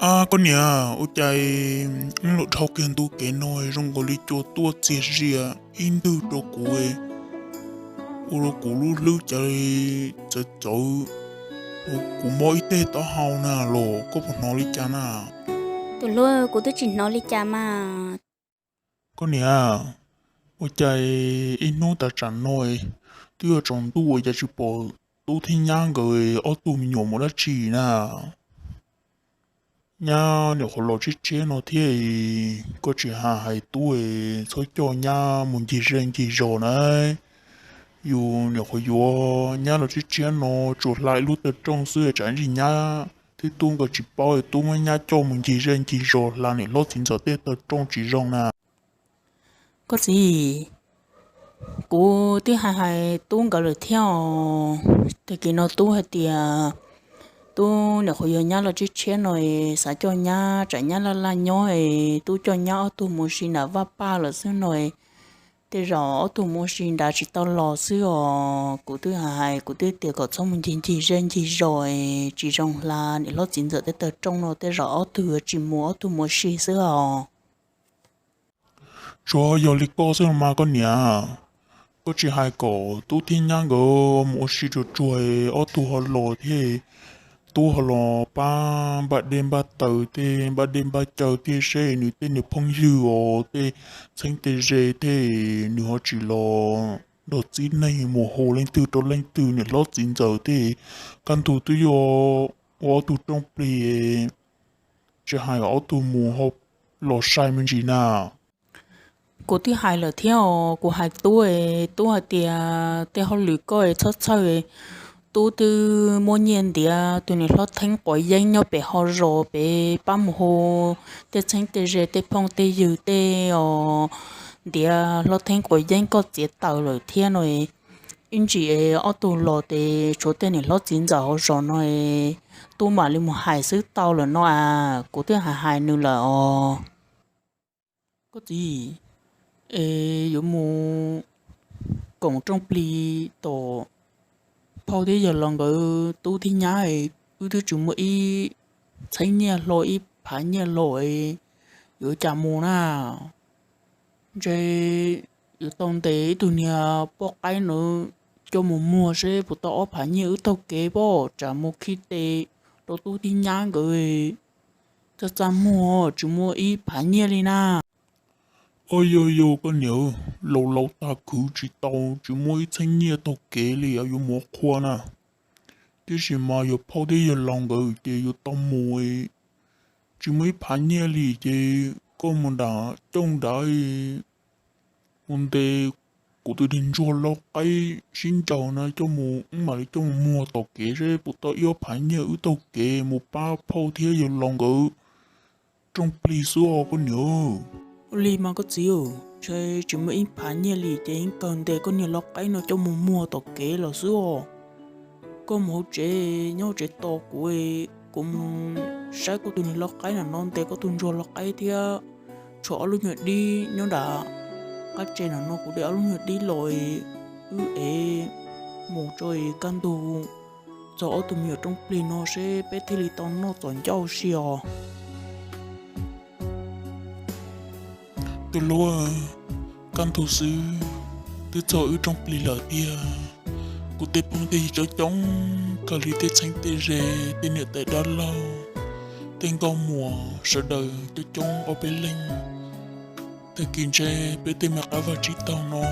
Ab, koj niam, ua cas wb los dhau kiag ntu kev no zoo nkaus li cua tuaj txias zias ib ntwg rau kuv, ua rau kuv lub hlwb cas txawv txawv, kuv mob ib teg taub hau na los koj puas hnov li cas na? Tus hluas, kuv twb tsis hnov li cas mas. Koj niam, ua cas ib hnub tas tsam no twb yuav tsaus ntuj ua cas tsis pom tub thiab nyab nkawd ob tug me nyuam mus dab tsi na? Nyab nyuam qhuav los tshiab tshiab no thiab, koj tsis hais hais tub txhob coj nyab mus ncig zej ncig zos na. Yus nyuam qhuav yuav nyab los tshiab tshiab no tsuas hla ib lub taw rooj xwb, tsam ntsis nyab thiab tub nkawd tsis paub tub muab nyab coj mus ncig zej ncig zos hla niam hlob txiv ntxawm tej taw rooj tsis zoo na. Koj txiv, kuv twb hais hais tub nkawd lawm thiab os. Tag kis no tub hais tias tub nyuam qhuav yuav nyab los tshiab tshiab no, xav coj nyab tsam nyab laj laj nyob, tub coj nyab ob tug mus ua si nram vaj paj lawm xwb no. Tej zaum ob tug mus ua si nrad tsis tau los xwb os. Kuv twb hais hais kuv twb tias kom txhob mus ncig ncig zej ncig zos, tsis zoo hla niam hlob txiv ntxawm tej taw rooj no, tej zaum ob tug yuav tsis mus, ob tug mus ua si xwb os. Tsuas yog li koj xwb los mas koj niam, koj tsis hais kom tub thiab nyab nkawd mus ua si tsuag tsuag ob tug ho los thiab, tub ho los pab npaj dej npaj taws tej, npaj dej npaj cawv thiab seb nws tej niag phooj ywg os tej txheeb tej ze thiab, nws ho tsis los nrog txib neeg mus hu leej twg rau leej twg, niam hlob txiv ntxawm thiab, kaj ntug twb yuav ua ob tug rooj plig, tsis hais ob tug mus ho los sai me ntsis na. Kuv twb hais lawm thiab os, kuv hais tub, tub hais tias tej hauj lwm koj txhob txhawj, tub twb muab nyiaj ntiav tus niam hlob Theeb quav yeeb nyob pem ho zos pem pab mus hu tej txheeb tej ze tej phooj tej ywg tej os, ntiav hlob Theeb quav yeeb koj txiav taws lawm thiab no. Ib ntsis ob tug los ces tshuav tej niam hlob txiv ntxawm hauv zos no, tub mam li mus hais xwb tau lawm no as, kuv twb hais hais nws lawm os. Koj txiv, es yuav mus koom rooj plig tom phauj thiab yawg laus nkawd tub thiab nyab, wb twb tsis muaj ib txheeb nyiaj hlo ib phav nyiaj hlo, yuav cas mus na? Ntshe yuav tau ntes ib tug niag poj qaib no coj mus muag seb puas tau ob phav nyiaj wb taug kev pob, tsam mus khi tes rau tub thiab nyab nkawd txaj txaj muag tsis muaj ib phav nyiaj li na. Oj, yog yog koj niam, laus laus tag khwv tsis tau, tsis muaj ib txheeb nyiaj taug kev li yuav mus ua qhua na. Tiam sis mas yog phauj thiab yawg laus nkawd ces yuav tau mus, tsis muaj ib phav nyiaj li ces koj mus nram cooj nrad mus ntes kuv tus niag ntsuag lau qaib sib ncaws na coj mus, wb mam li coj mus muag tom kev seb puas tau ib ob phav nyiaj wb taug kev mus pab phauj thiab yawg laus nkawd rooj plig xwb os koj niam. Ua li mas koj txiv, ntshe tsis muaj ib phav nyiaj li ces yeej kawg ntes koj niag lau qaib no coj mus muag tom kev los xwb os. Koj mus hauv tsev, nyob hauv tsev tos kuv, kuv mus saib koj tus niag lau qaib nram no, ntes koj tus ntsuag lau qaib thiab tshuav ob lub nyuag dib nyob nram qab tsev nram no, kuv de ob lub nyuag dib los wb ev mus tso, kaj ntug txog ob tug me nyuam rooj plig no seb peb thiaj li tau noj txom ncauj si os. Tus hluas, kaj ntug xwb twb txog wb rooj plig lawm tiag. Kuv tej phooj tej ywg coob coob kawg li, tej txheeb tej ze, tej niam tais dab laug, tej nkauj muam sawv daws coob coob ob peb leeg. Tag kis ntshe peb tej me qab vaj tsib taug no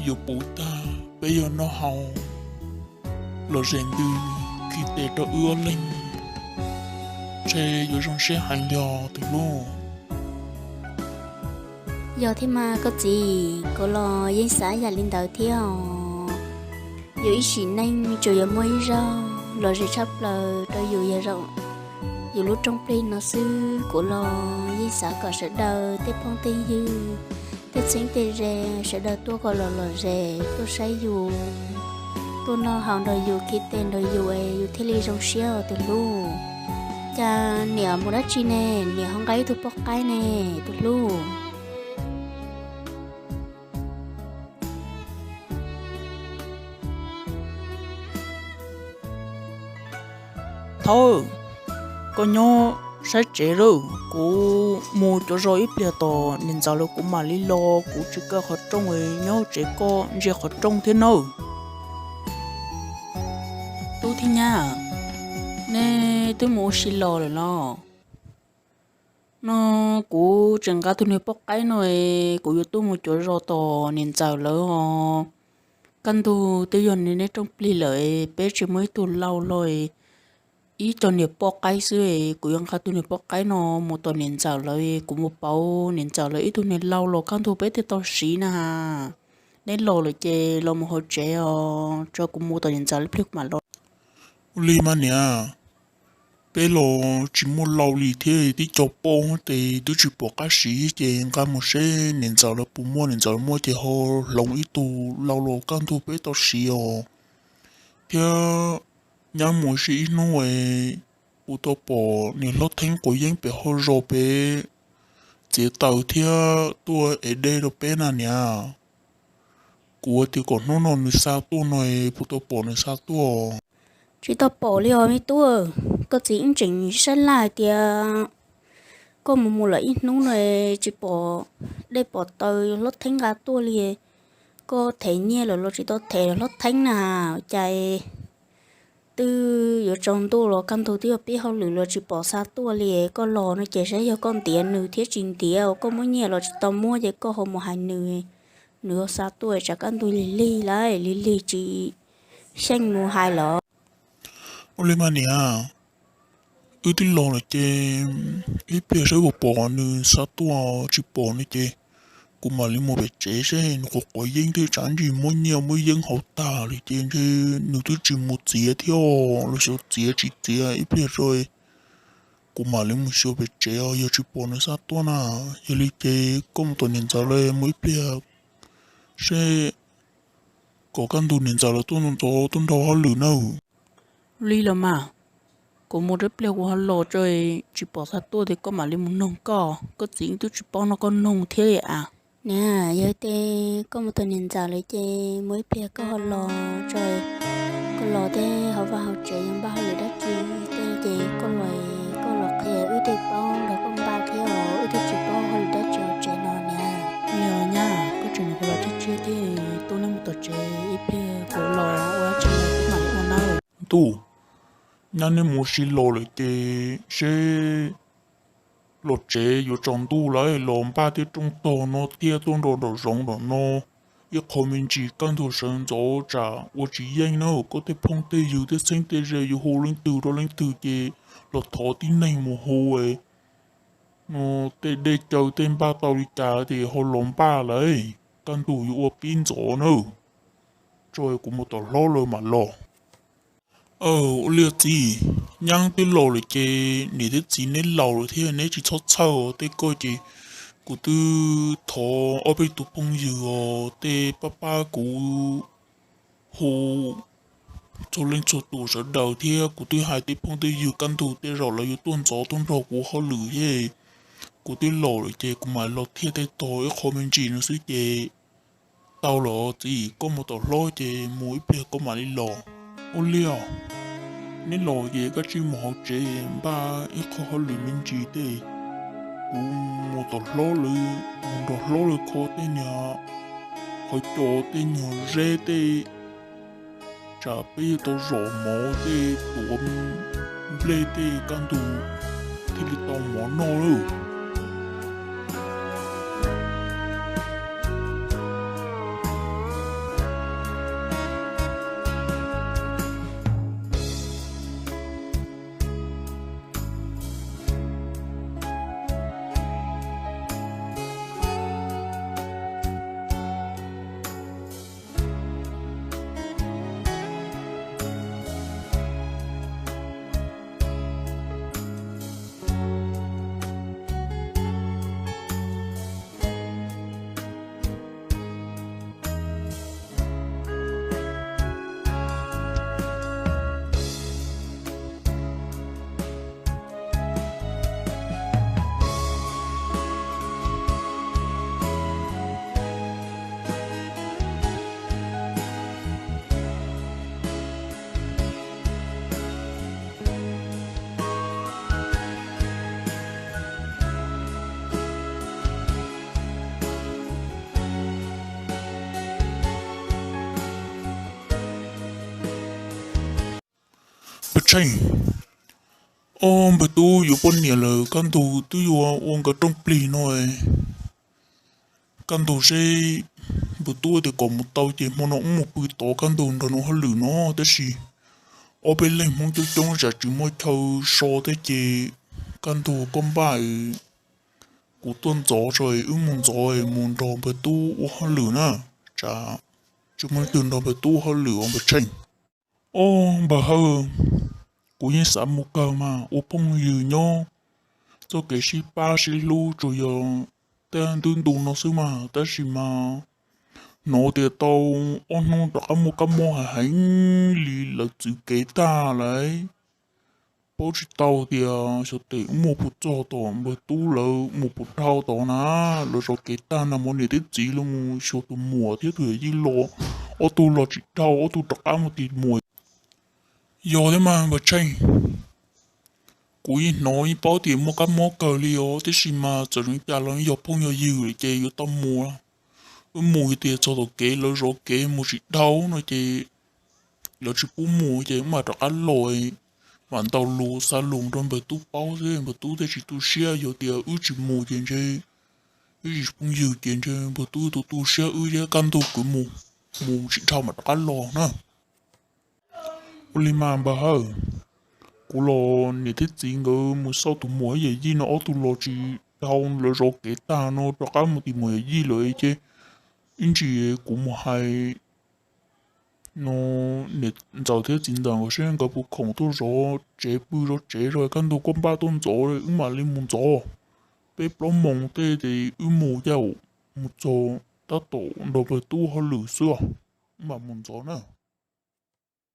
yuav puv tag, peb yuav noj haus lom zem ntws khi tes rau wb ob leeg, ntshe yuav zoo siab heev li os tus hlub. Yog thiab mas koj txiv, kuv los yeej xav yam li ntawd thiab os. Yus ib sim neej tsuas yuav muaj ib zaug lom zem tshaj plaws rau yus yog yus lub rooj plig no xwb. Kuv los yeej xav kom sawv daws tej phooj tej ywg, tej txheeb tej ze, sawv daws tuaj kom los lom zem, tuaj saib yus, tuaj noj haus nrog yus, khi tes nrog yus es yus thiaj li zoo siab os tus hlub. Cas niam mus dab tsi ne? Niam ho nqa ib tug poj qaib ne tus hlub. Thaub, koj nyob saib tsev lauj, kuv mus cuav zos ib pliag tos niam ntxawm lawv kuv mam li los, kuv tsis kaw qhov rooj, nyob tsev koj ntsia qhov rooj thiab nawb. Tub thiab nyab, nej twb mus ua si los lawm los? No kuv tseem nqa tus niag poj qaib no, kuv yuav tuaj mus cuav zos tos niam ntxawm lawv os. Kaj ntug twb yog neb rooj plig lawm, peb tsis muaj ib tug lau los, ib co niag poj qaib xwb, kuv yuav nqa tus niag poj qaib no mus tom niam ntxawm lawv, kuv mus pauv niam ntxawm lawv ib tug niag lau los kaj ntug peb thiaj tau siv na. Neb los lawm ces los mus hauv tsev os, tso kuv mus tom niam ntxawm lawv ib pliag kuv mam los. Ua li mas niam, peb los tsis muaj lau li thiab, tib co poj tes twb tsis pom qab siv, ces nqa mus seb niam ntxawm lawv puas muaj, niam ntxawm lawv muaj ces ho hloov ib tug lau los kaj ntug peb tau siv os. Thiab nyab mus ua si ib hnub es kuv tau pom niag hlob Theeb quav yeeb pem hauv zos pem txiav taws thiab tuaj ev dej rau peb na niam. Kuv tias kom hnub no nws xa tuaj no, kuv tau pom nws xa tuaj. Tsis tau pom li os me tub, koj txiv wb tseem sab laj hais tias koj mus mus lawm ib hnub no tsis pom dej pom taws hlob Theeb nqa tuaj li. Koj them nyiaj lawm los tsis tau them hlob Theeb na, cas twb yuav tsaus ntuj los kaj ntug twb yuav pib hauj lwm los tsis pom xa tuaj li. Koj los no ces saib yog koj ntiav nws thiab tsis ntiav, koj muab nyiaj los tsis tau muab ces koj ho mus hais nws, nws ho xa tuaj tsam kaj ntug lig lig lawm, lig lig tsis xyeej mus hais los. Ua li mas niam, wb twb los lawm ces ib pliag saib puas pom nws xa tuaj, tsis pom no ces kuv mam li mus pem tsev seb nws quav quav yeeb thiab, tsam ntsis muab nyiaj muab yeeb hauv tag li ces ntshe nws twb tsis mus txiav thiab, los xyov txiav tsis txiav ib pliag rau kuv mam li mus xyuas pem tsev os, yog tsis pom nws xa tuaj na. Yog li ces koj mus tom niam ntxawm lawv mus ib pliag seb, kom kaj ntug niam ntxawm lawv tuaj ntxov tuaj nrog hauj lwm nawb. Li los mas, kuv mus ib pliag kuv ho los tso, tsis pom xa tuaj ces koj mam li mus noog koj, koj txiv twb tsis paub noj koj noog thiab li as. Niam, yog tias koj mus tom niam ntxawm lawv ces mus ib pliag koj ho los tso, koj los tej hauv vaj hauv tsev yuav npaj hauj lwm dab tsi tej ces koj los, koj los qhia wb thiaj paub nrog koj npaj thiab os, wb thiaj tsis paub hauj lwm dab tsi hauv tsev no niam. Yog nyab, koj tseem nrog kuv los tshiab tshiab thiab, tuaj nej mus tom tsev ib pliag kuv los ua dab tsi los kuv mam li ua nawb. Ntuj, nyab nej mus ua si los lawm ces seb los tsev yuav tsaus ntuj lawm, los npaj tej rooj tog no thiab tuaj nrog nraum zoov nraum no ib qho me ntsis, kaj ntug sawv ntxov tsam ua tsis yeej na. Koj tej phooj tej ywg tej txheeb tej ze yuav hu leej twg rau leej twg ces los thov tib neeg mus hu no, tej dej cawv tej npaj tau li cas ces ho los npaj lawm, kaj ntug yuav ua pib ntxov nawb. Tso kuv mus tom hlob lawv mam los. Ua li txiv, nyab twb laus lawm ces niam thiab txiv neb laus lawm thiab neb tsis txhob txhawj tej ko ces kuv twb thov ob peb tus phooj ywg os, tej pab pab kuv hu txhua leej txhua tus sawv daws thiab kuv twb hais tej phooj tej ywg kaj ntug tej zaum lawv yuav tuaj ntxov tuaj nrog kuv hauj lwm thiab. Kuv twb laus lawm ces kuv mam los thiaj tej tog ib qho me ntsis no xwb ces tau lawm txiv, koj mus tom hlob ces mus ib pliag koj mam li los. Ua li os, neb los ces koj cia li mus hauv tsev npaj ib qho hauj lwm me ntsis tej, kuv mus tom hlob lawv, mus nrog hlob lawv kho tej niag qhov cos tej nyuag zeb tej, tsam peb yuav tau zom mov tej tuav nplej tej kaj ntug thiaj li tau mov noj lauj. Tsheej, ob npawg tub yuav poj niam lawm, kaj ntug twb yuav ua nkawd rooj plig no. Kaj ntug seb npawg tub tias kom mus tau ces hmo no wb mus pw tod, kaj ntug nrog nws ua hauj lwm no, tab sis ob peb leeg Hmoob coob coob tsam tsis muaj chaw so thiab ces kaj ntug koj npaj, kuv tuaj ntxov tso, wb mus ntxov mus nrog npawg tub ua hauj lwm na, tsam tsis muaj leej twg nrog npawg tub ua hauj lwm os npawg Tsheej. Ob npawg Hawj, kuv yeej xav mus kawg mas, ua phooj ywg nyob txoj kev sib pab sib hlub tsuas yog tej ntu no xwb mas, tab sis mas hnov tias tau ob hnub rov qab muaj kab mob heev heev li, lawv txwv kev tag lawm. Paub tsis tau tias xyov tes wb mus puas txog tom npawg tub lawv mus puas dhau tod na, lawv zov kev tag na, mas niam thiab txiv los mus xyuas tus muam thiab tus yawm yij los, ob tug los tsis dhau, ob tug rov qab mus tim muam. Yog thiab mas npawg Tsheej, kuv yeej hnov yeej paub tias muaj kab mob kawg li os, tiam sis mas txawm zoo cas los yog phooj yog ywg ces yuav tau mus. Wb mus tias txog tom kev lawv zov kev mus tsis dhau no ces lawv tsis pub mus ces wb mam rov qab los, mam ntaus lus xa lus rau npawg tub paub xwb, npawg tub thiaj tsis tu siab. Yog tias wb tsis mus ces ntshe wb tsis phooj ywg ces ntshe npawg tub tu tu siab wb thiab kaj ntug kwv mus, mus tsis dhau mam rov qab los na. Ua li mas npawg Hawj, kuv los niam thiab txiv nkawd mus xauj tus muam yawm yij no, ob tug los tsis dhau, lawv zov kev tag no rov qab mus tim muam yawm yij lawm ces ib ntsis kuv mus hais no niam ntxawm thiab txiv ntxawm nkawd seb nkawd puas khoom tuaj zov tsev pw zov tsev, kaj ntug koj npaj tuaj ntxov wb mam li mus ntxov. Peb plaub moos tej ces wb mus, cas mus txog tab tom nrog npawg tub hauj lwm xwb os, wb mam mus ntxov na.